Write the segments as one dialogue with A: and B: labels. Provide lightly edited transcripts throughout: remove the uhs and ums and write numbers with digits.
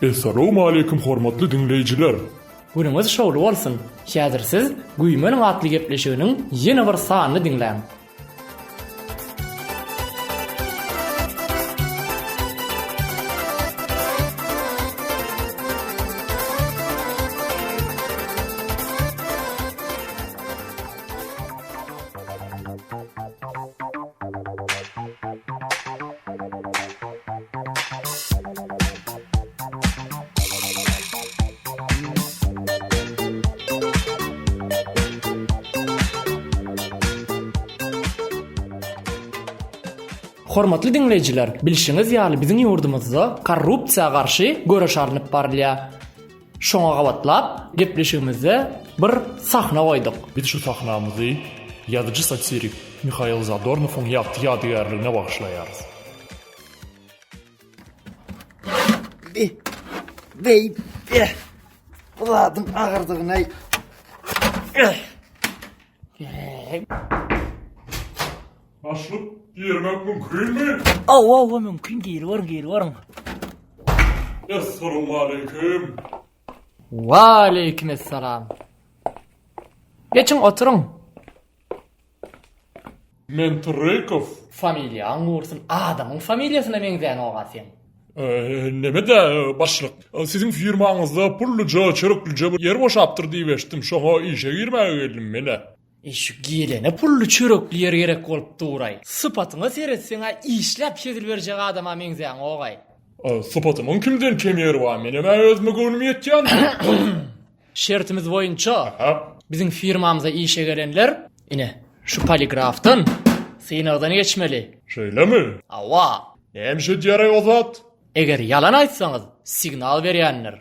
A: Essalawmaleýkim hormatly diňleýjiler!
B: Günüňiz şowly bolsun! Häzir siz Güýmeniň atly gepleşiginiň ýene bir sanyny diňläň. Hormatly diňleýjiler, bilşiňiz ýaly biziň ýurdumyzda korrupsiýa garşy göreş alnyp barylýar. Şoňa gabatlap gepleşigimizde bir sahna goýduk.
A: Biz şu sahnamyzy ýazyjy-satirik Mihail Zadornowyň ýagty ýadygärligine bagyşlaýarys.
C: Bi, beý, be. Bu zadyň agyrdygyna.
A: Başlyk, girmek mümkinmi?
B: Hawa, hawa, mümkin, giriberiň, giriberiň.
A: Essalawmaleýkim.
B: Waleýkim essalam. Geçiň, oturyň.
A: Men Tyrrykow.
B: Familiýaň gursun, adamyň familiýasyna meňzäňog-a seň.
A: Neme-dä, başlyk, siziň firmaňyzda pulluja, çöreklije bir ýer boşapdyr diýip eşitdim, şoňa işe girmäge geldim men-ä.
B: E, şu gelene pully çörekli ýer gerek bolup dur-aý. Sypatyňa seretseň-ä işläp hezil berjek adama meňzäňog-aý.
A: Sypatymyň kimden kem ýeri bar, menem-ä özüme göwnüm ýetýändir.
B: Şertimiz boýunça biziň firmamyza işe gelenler ine şu poligrafdan synagdan geçmeli.
A: Şeýlemi?
B: Hawa.
A: Näme iş edýär-aý o zat?
B: Eger ýalan aýtsaňyz, signal berýändir.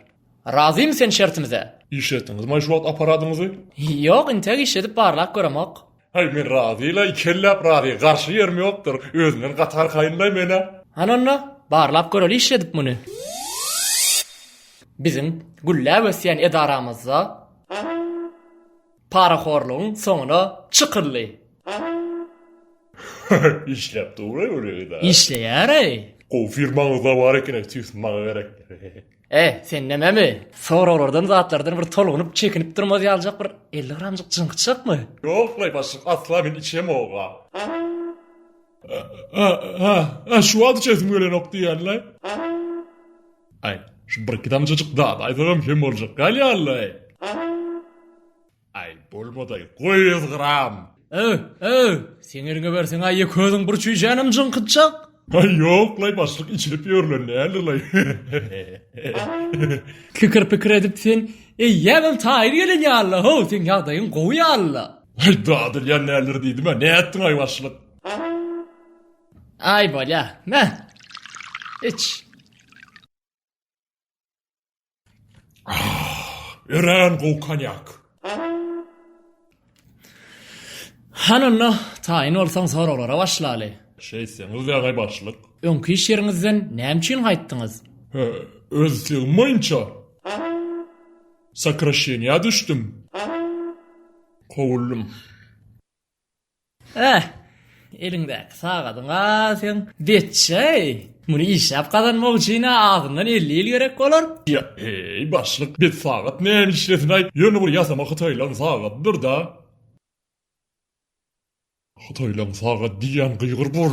B: Razymy sen şertimize?
A: Işletdiňizmi-aý şu wagt apparadyňyzy?
B: Ýok, intäk işledip barlap göremok.
A: Haý, men razy-laý, kelläp razy, garşy ýerim ýokdur. Özümden gaty arkaýyn-laý men-ä.
B: Hany onda, barlap göreli işledip muny. Biziň gülläp ösýän edaramyzda parahorlugyň soňuna çykyldy.
A: Işläp dur-aý ol ýerde.
B: Işleýär-eý.
A: Gowy firmaňyzda bar eken-aý, tüýs maňa gerek.
B: E, sen nememi? Soraglardan zatlardan bir tolgunyp, çekinip durmaz ýaljak bir 50 gramjyk jyňkytjakmy?
A: Ýok-laý başlyk, asla men içemog-a. Hä, şu wagt içesim gelenok diýýän-laý. Aý, şu birki damjajyk dadaýsagam kem boljak galýan-laý. Aý, bolmadaý, goý ýüz gram.
B: Öw, öw, seň eliňe berseň-ä ýeke özüň bir çüýşänem jyňkytjak.
A: Aý, ýok-laý, başlyk içilip ýörlen däldir-laý.
B: Kikir-pikir edip sen eýýämem taýyn gelen ýaly-la, how, seň ýagdaýyň gowy ýaly-la.
A: Aý, dadylýan däldir diýdim-ä, nätdiň-aý, başlyk?
B: Aý, bolýa, me, iç.
A: Örän gowy konýak.
B: Hany onda, taýyn bolsaň soraglara başlaly.
A: Şeýtseňiz ýagay başlyk.
B: Öňki iş ýeriňizden näme üçin gaýtdyňyz?
A: Öz islegim boýunça. Sokraşeniýa düşdüm. Kowuldym.
B: Eh, eliňdäki sagadyň-a seň betçe-eý. Muny işläp gazanmak üçin-ä azyndan 50 ýyl gerek bolar.
A: Ýa, heý, başlyk, bet sagat näme işlesin-aý? Ýöne bir ýasama hytaýlaň sagadydyr-da. Hytaýlaň sagat diýýän gygyr bor.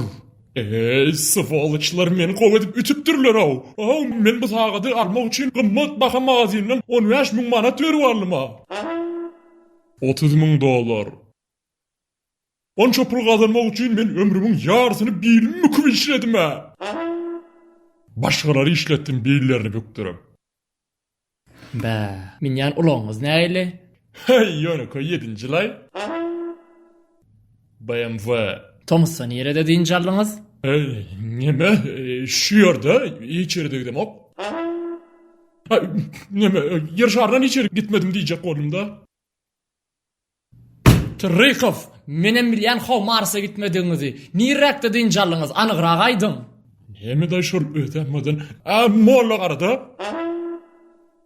A: Eý, swoloçlar meni gowy edip ütüpdirler-ow. Ow, men bu sagady almak üçin gymmat baha magazinden 15 müň manat berip aldym-a. 30 müň dollar. Onça pul gazanmak üçin men ömrümiň ýarysyny bilimi büküp işledim-ä. Başgalary işletdim billerini bükdürip.
B: Bä, münýän ulagyňyz nähili?
A: Heý, ýönekeý ýedinji-laý. BMW.
B: Tomusda nirede dynç aldyňyz?
A: Heý, neme, şu ýerde, hiç ýere-de gidemok. Aý, neme, ýer şaryndan hiç ýere gitmedim diýjek boldum-da.
B: Tyrrykow, menem bilýän how Marsa gitmedigiňizi. Nirräkde dynç aldyňyz, anygrak aýdyň.
A: Näme-daý şol ötämeden? Ä, Mollagarada.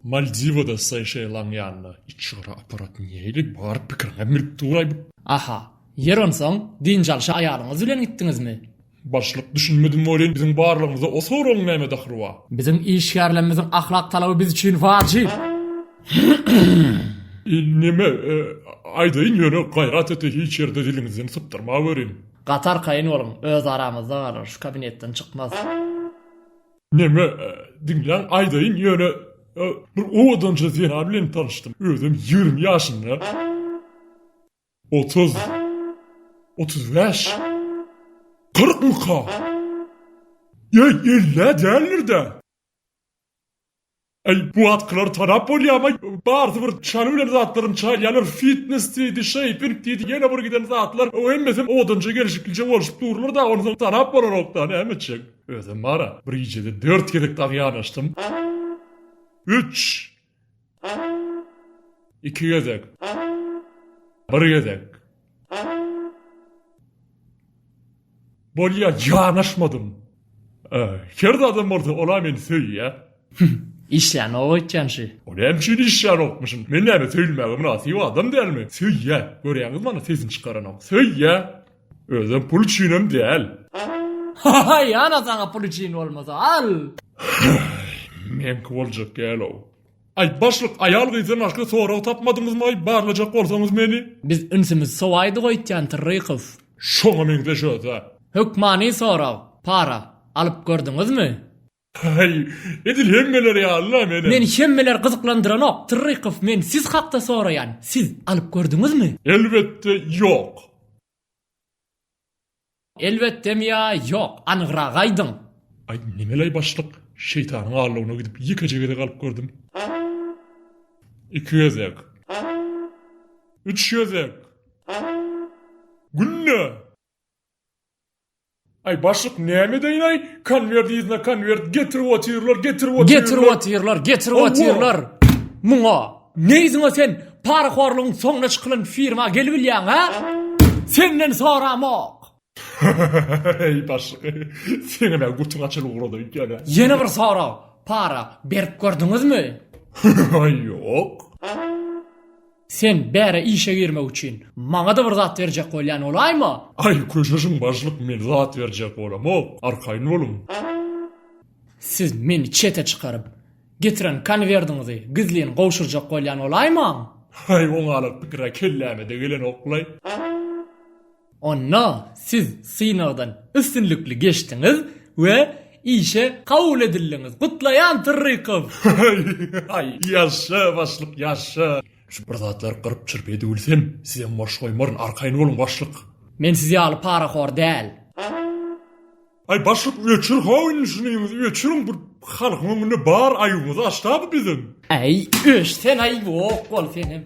A: Maldiwada Seýşeýlaň ýanynda içgara apparat neýli bar pikiriňem bilip dur-aý bu.
B: Aha, ýer onsoň dynç alşa aýalyňyz bilen gitdiňizmi?
A: Başlyk düşünmedim welin biziň barlygymyzda o soragyň näme dahyly bar?
B: Biziň işgärlerimiziň ahlak talaby biz üçin wajyp.
A: Neme, aýdaýyn ýöne gaýrat et-de hiç ýerde diliňizden sypdyrmaweriň.
B: Gaty arkaýyn boluň, öz aramyzda galar, şu kabinetden çykmaz.
A: Neme, diňläň, aýdaýyn, ýöne bir owadanja zenan bilen tanyşdym. Özem 20 ýaşynda. 30. 35. Kyrkmyka? Ýeý, ellä däldir-dä. Aý, bu atkylary tanap bolýamy? Barysy bir çany bilen zatlaryny çalýarlar, fitnes diýdi, şeýping diýdi, ýene bir giden zatlar. O hemmesem owadanja gelşiklije bolşup durlar-da, onsoň tanap bolanok-da, näme etjek? Özem bar-a, bir gijede dört gezek dagy ýanaşdym. Üç. Iki gezek. Bir gezek. Bolýa, ýanaşmadym. Her zadam bolsa, ol-a meni söýýä.
B: Işlänok öýtýän şi.
A: O näme üçin işlänokmyşyn? Men näme söýülmäge mynasyp adam dälmi? Söýýä. Görýäňizmi ana sesini çykaranok. Söýýä. Özem pul üçinem däl.
B: Haý, ana saňa pul üçin bolmasa, al!
A: Meňki boljak däl-ow. Aý, başlyk, aýal-gyzdan başga sorag tapmadyňyzmy-aý, barlajak bolsaňyz meni?
B: Biz ünsümizi sowaýdyk öýtýän, Tyrrykow.
A: Şoňa meňzeş öz-ä.
B: Hökmany sorag, para alyp gördüňizmi?
A: Aý, edil hemmeler ýaly-la menem.
B: Meni hemmeler gyzyklandyranok, Tyrrykow, men siz hakda soraýan. Siz alyp gördüňizmi?
A: Elbetde, ýok.
B: Elbetdemi ýa ýok, anygrak aýdyň.
A: Aý, nemeleý başlyk, şeýtanyň aldawyna gidip ýekeje gezek alyp gördüm. Iki gezek. Üç gezek. Günde! Aý, başlyk, näme edeýin-aý, konwert yzyna konwert getirip otyrlar, getirip otyrlar.
B: Getirip otyrlar, getirip otyrlar. Muňa ne yzyňa sen parahorlugyň soňuna çykylan firma gelibilýäň, hä? Senden soramok.
A: Eý, başlyk, seňem-ä götüň açylyp ugrady öýdýän-ä.
B: Ýene bir sorag, para berip gördüňizmi?
A: Aý, ýok.
B: Sen bäre işe girmek üçin maňa-da bir zat berjek bolýan bolaýma?
A: Aý, köşeşiň başlyk, men zat berjek bolamok, arkaýyn boluň.
B: Siz meni çete çykaryp, getiren konwerdiňizi gizlin gowşurjak bolýan bolaýmaň?
A: Aý, oňalyk pikir-ä kelläme-de gelenok-laý.
B: Onda siz synagdan üstünlikli geçdiňiz we işe kabul edildiňiz. Gutlaýan Tyrrykow!
A: Aý, ýaşa, başlyk, ýaşa! Şu bir zatlar gyryp-çyrpy edibilsem, sizem boş goýmaryn, arkaýyn boluň, başlyk!
B: Men siz ýaly parahor däl.
A: Aý, başlyk, öçür how indi şunyňyzy, öçüriň, bir halkyň öňünde bar aýybymyzy açda bu biziň.
B: Äý, öçsen-aý, ýok bol senem.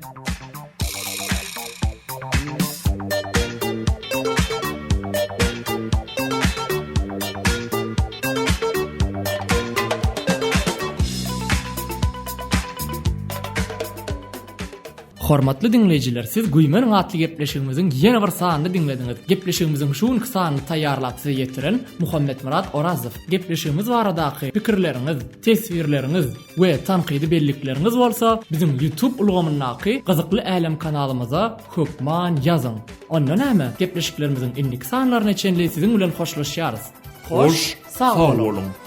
B: Hormatly diňleýjiler, siz Güýmeniň atly gepleşigimiziň ýene bir sanyny diňlediňiz. Gepleşigimiziň şu günki sanyny taýýarlap size ýetiren Muhammetmyrat Orazow. Gepleşigimiz baradaky pikirleriňiz, teswirleriňiz we tankydy bellikleriňiz bolsa biziň YouTube ulgamyndaky Gyzykly Älem kanalymyza hökman ýazyň. Onda näme, gepleşiklerimiziň indiki sanlaryna çenli siziň bilen hoşlaşýarys.
A: Hoş sag boluň!